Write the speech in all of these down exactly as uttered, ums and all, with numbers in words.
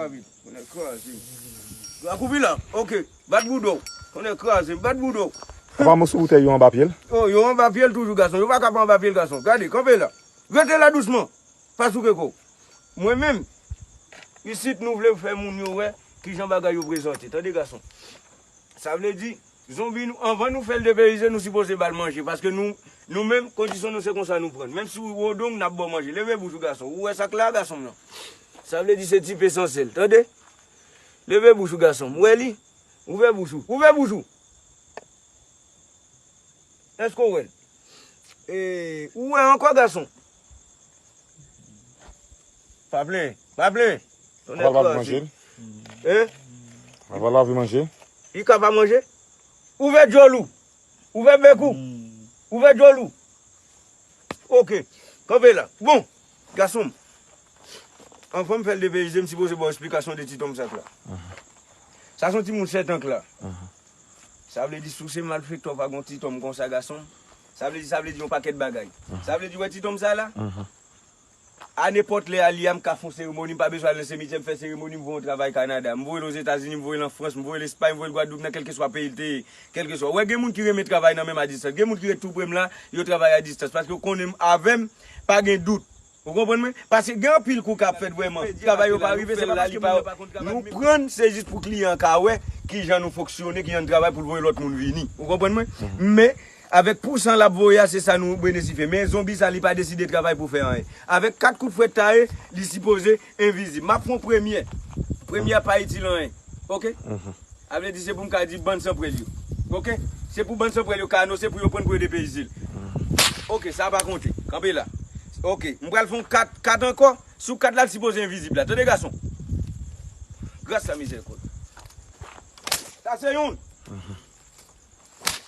Tonnè kraze. Akoupi la. Ok. Bat bouda w. Tonnè kraze. Bat bouda w. Apa mo sou boutèy yo anba pye l? Oh, yo anba pye l toujou, gason. Yo pa ka pa anba pye l, gason. Gade, kanpe la. Rete la dousman. Pa souke kò w. Mwen menm, isit nou vle fè moun yo wè kijan bagay yo prezante. Tande, gason. Sa vle di, zonbi nou, anvan nou fè l depeyize, nou sipoze ba l manje. Paske nou, nou menm, kondisyon nou se konsa nou pran. Menm si w wodong, n ap ba w manje. Leve bouch ou, gason. Ou wè sa k la, gason m nan? Sa vle di se tipe san sèl. Tande? Leve bouch ou, gason m. Ou wè li? Ouvè bouch ou. Ouvè bouch ou. Èske w wè l? E, ou wè ankò, gason? Pa plenyen. Pa plenyen. Tonnè kraze. Pral pa vle manje. Hein? Pral pa vle manje. Li ka pa manje? Ouvè djòl ou. Ouvè bèk ou. Ouvè djòl ou. Ok. Kanpe la. Bon, gason m. Anvan m fè l depeyize, m sipoze ba w esplikasyon de ti tonm sa k la. Sa se yon timoun sèt an k la. Sa vle di, si w se malfektè, w pa gon ti tonm konsa, gason m. Sa vle di, sa vle di yon pakèt bagay. Sa vle di, wè ti tonm sa la? A nenpòt lè a li a, m ka fè yon seremoni, m pa bezwen al nan simityè, m fè seremoni, m voye yon travay Kanada. M voye l Ozetazini, m voye l an Frans, m voye l Espay, m voye l Gwadloup, nan kèlkeswa peyi l te ye, kèlkeswa. Wè, gen moun ki renmen travay nan menm a distans. Gen moun ki ret tou pre m la, yo travay a distans. Paske yo konnen m, avè m, pa gen dout. Ou konprann mwen? Paske gen anpil kou k ap fèt vrèman. Travay yo pa rive, se pa paske moun yo pa konn travay. Nou pran l, se jis pou kliyan an ka wè kijan nou fonksyone, kijan n travay pou l voye lòt moun vini. Ou konprann mwen? Men, avèk pou san l ap voye a, se sa nou benesifye. Men zonbi sa, li pa deside travay pou fè anyen. Avèk kat kout frèt taye, li sipoze envizib. M ap fè yon premyè. Premyè a pa itil anyen. Ok? Sa vle di se pou m ka di bann san prèl yo. Ok? Se pou bann san prèl yo ka anonse pou yo pran l pou yo depeyize l. Ok, sa pa konte. Kanpe la. Ok, m pral fè yon kat, kat ankò. Sou kat la, l sipoze envizib la. Tande, gason. Gras la mizèrikòd. Sa se youn.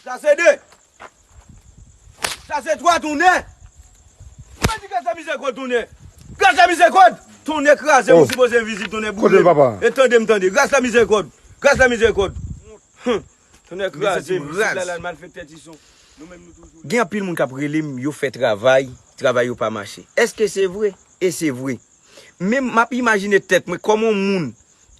Sa se de. Sa se twa, tonnè. Mwen di gras la mizèrikòd, tonnè. Gras la mizèrikòd. Tonnè kraze, oh, m sipoze envizib, tonnè boule. Kote l, papa? E tande m, tande. Gras la mizèrikòd. Gras la mizèrikòd. Hum. Tonnè kraze m. Ras. Gen anpil moun k ap rele m, yo fè travay, travay yo pa mache. Èske se vre? E se vre. Men m ap imajine tèt mwen, kòman yon moun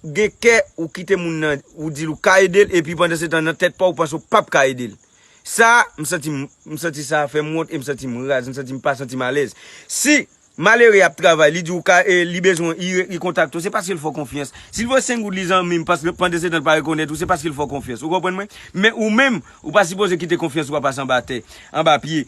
gen kè, ou kite moun nan, ou di l ou ka ede l, epi pandan se tan nan tèt pa w, ou panse w p ap ka ede l. Sa, m santi m, m santi sa fè m wont e m santi m raz, m santi m pa santi m alèz. Si malere ap travay, li di w ka, e, li bezwen, li, li kontakte w, se paske l fè w konfyans. Si l voye senk goud, li zanmi m, paske pandan se tan l pa rekonèt ou, se paske l fè w konfyans. Ou konprann mwen? Men ou menm, ou pa sipoze kite konfyans ou a pase anba tè, anba pye.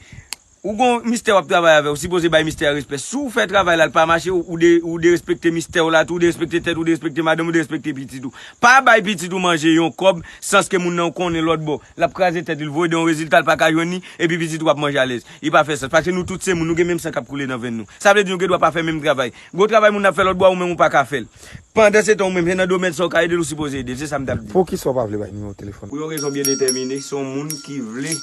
Ou gon mistè w ap travay avè, ou sipoze bay mistè a respè. Si w fè travay la, l pa mache, ou, ou de, ou derespekte mistè w la tou, ou derespekte tèt, ou derespekte madanm, ou derespekte pitit ou. Pa bay pitit ou manje yon kòb, sanske moun nan ou konnen lòt bò. L ap kraze tèt li, l voye de yon rezilta, l pa ka jwenn li, epi pitit ou ap manje alèz. Li pa fè sans. Paske nou tout se moun, nou gen menm san k ap koule nan venn nou. Sa vle di nou gen dwa pa fè menm travay. Gon travay moun nan ap fè lòt bò a, ou menm ou pa ka fè l. Pandan se tan, ou menm, se nan domèn sa w ka ede l, ou sipoze ede l. Se sa m t ap di. Poukisa w pa vle bay nimewo telefòn? Pou yon rezon byen detèmine, se yon moun ki vle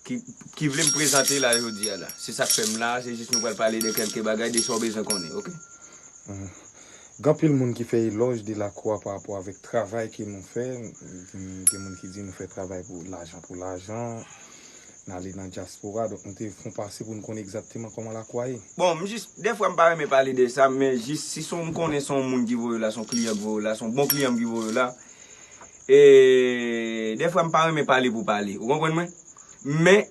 ki, ki vle m prezante la jodi a la. Se sa k fè m la, se jis nou pral pale de kèlke bagay, de sa w bezwen konnen, oke? Mhm. Gen anpil moun ki fè elòj de Lakou a pa rapò avèk travay ke nou fè. Gen, gen moun ki di nou fè travay pou lajan, pou lajan. N ale nan dyaspora, donk nou te fè yon pase pou n konnen egzakteman kòman Lakou a ye. Bon, m jis, dèfwa m pa renmen pale de sa, men jis si se yon, m konnen se yon moun ki voye w la, se yon kliyan ki voye w la, se yon bon kliyan m ki voye w la. E dèfwa m pa renmen pale pou pale. Ou konprann mwen? Men,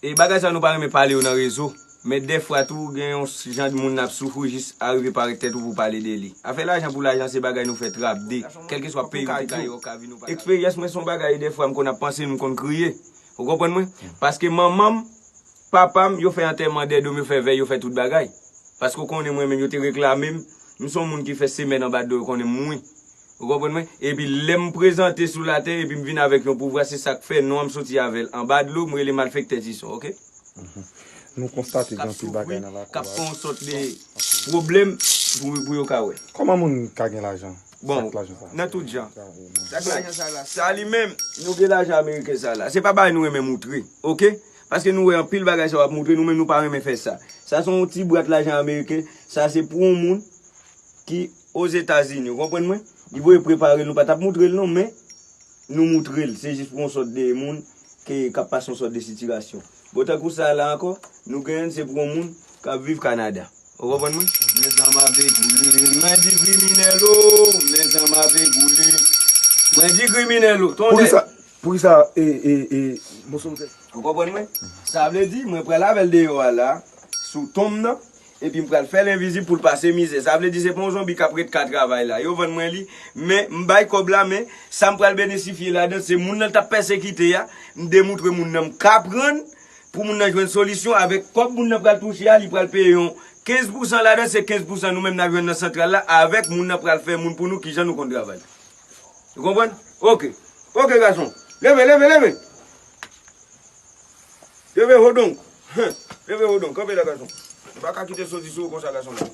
e bagay sa nou pa renmen pale yo nan rezo. Men dèfwa tou, gen yon jan moun n ap soufri jis arive parèt tèt ou pou pale de li. Afè lajan pou lajan se bagay nou fè trapde. Kèlkeswa peyi ou te ka ye, ou ka vin ou pa ka. Eksperyans mwen se yon bagay dèfwa m konn ap panse l, m konn kriye. Ou konprann mwen? Paske manman m, papa m, yo fè antèman dèyè do m, yo fè vèy, yo fè tout bagay. Paske w konnen mwen menm, yo te reklame m. M se yon moun ki fè semèn anba do, yo konnen m wi. Ou konprann mwen? Epi lè m prezante sou latè, epi m vin avèk yon pouvwa, se sa k fè non an m soti avè l anba dlo, m rele malfektè Tison, oke? Mhm. Nou konstate gen anpil bagay nan lakou a. K ap fè yon sòt de pwoblèm pou, pou yo ka wè. Kòman moun ka gen lajan? Bon, nan tout jan. Sa k lajan sa la? Sa li menm, nou gen lajan ameriken sa la. Se pa bagay nou renmen moutre, oke? Paske nou wè anpil bagay sa yo ap moutre, nou menm nou pa renmen fè sa. Sa se yon ti bwat lajan ameriken, sa se pou yon moun ki Ozetazini, ou konprann mwen? Li voye prepare l, nou pa t ap moutre l non, men nou moutre l. Se jis pou yon sòt de moun ke, k ap pase yon sòt de sitirasyon. Bon, tankou sa la ankò, nou genyen l, se pou yon moun k ap viv Kanada. Ou konprann mwen? Mwen di kriminèl o, men zan m ape koule. Mwen di kriminèl o, tonnè. Poukisa, poukisa, e, e, e, Bonsò, ou konprann mwen? Sa vle di, mwen pral avè l deyò a la, sou tonm nan, epi m pral fè l envizib pou l pase mizè. Sa vle di, se pa yon zonbi k ap ret ka travay la. Yo vann mwen li, men m bay kòb la, men sa m pral benesifye ladan, se moun nan t ap pèsekite a, m demoutre moun nan m ka prann, pou moun nan jwenn solisyon, avèk kòb moun nan pral touche a, li pral peye yon kenz pousan ladan, se kenz pousan nou menm n ap jwenn nan santral la, avèk moun nan pral fè moun pou nou, kijan nou konn travay. Ou konprann? Oke. Oke, gason. Leve, leve, leve. Leve, Hodon. Hen. Leve, Hodon. Kanpe la, gason. M pa ka kite soti sou ou konsa, gason la.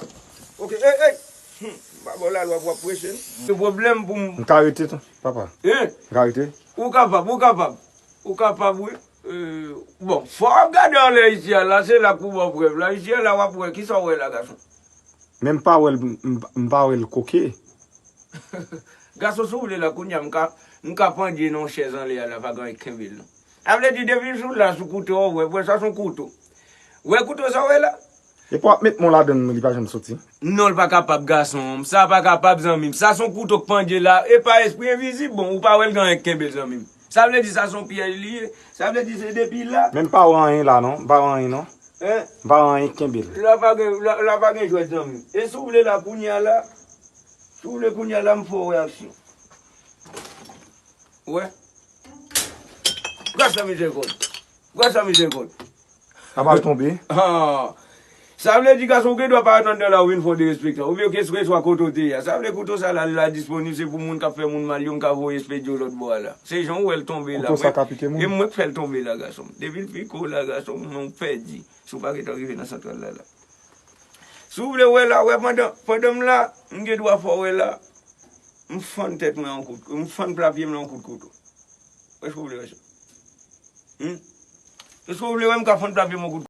Oke, ey, ey. Hmm. M pa ba w lalwa pou w ap preche, non. Se pwoblèm pou m. M ka rete tou, papa. Hein? M ka rete? Ou kapab, ou kapab. Ou kapab, wi. Euh, bon, fò w ap gade anlè isi a la, se la pou w ba w prèv la. Isi a la, w ap wè, kisa w wè la, gason? Men m pa wè l, m, m, m pa wè l koke. Gason, si w vle la, kounye a, m ka, m ka pandye nan yon chèz anlè a la, pa gen anyen k kenbe l, non. Sa vle di, depi sou la, sou kouto a, w wè, w wè sa, se yon kouto. W wè kouto sa w wè la? Epi w ap met men w ladan l, li pa janm soti. Non, l pa kapab, gason. Sa pa kapab, zanmi m. Sa se yon kouto k pandye la. E pa espri envizib, bon, ou pa wè l gen anyen k kenbe l, zanmi m. Sa vle di sa se yon pyèj li ye. Sa vle di se depi la. Men m pa wè anyen la, non. M pa wè anyen, non. Hein? M pa wè anyen k kenbe l. La pa gen, la, la pa gen jwèt, zanmi m. E si w vle la, kounye a la, si w vle kounye a la, m fè w wè aksyon. Ou wè? Gras la mizèrikòd. Gras la mizèrikòd. Sa pral tonbe. Ah. Sa vle di, gason, ou gen dwa pa atann nan la, ou vin fè w derespektan. Oubyen, kèlkeswa kote w te ye a. Sa vle kouto sa la, la disponib, se pou moun k ap fè moun mal yo, m ka voye espedye w lòt bò a la. Se jan w wè l tonbe la. Kouto sa ka pike moun. E mwen k fè l tonbe la, gason m. Depi l pike w la, gason m, non, w pèdi. Si w pa gentan rive nan santral la, la. Si w vle wè la, wè pandan, pandan m la, m gen dwa fè w wè la, m fann tèt mwen yon kout, m fann pla pye m nan yon kout kouto. Èske w vle wè sa? Hmm? Èske w vle wè m ka fann pla pye m yon kout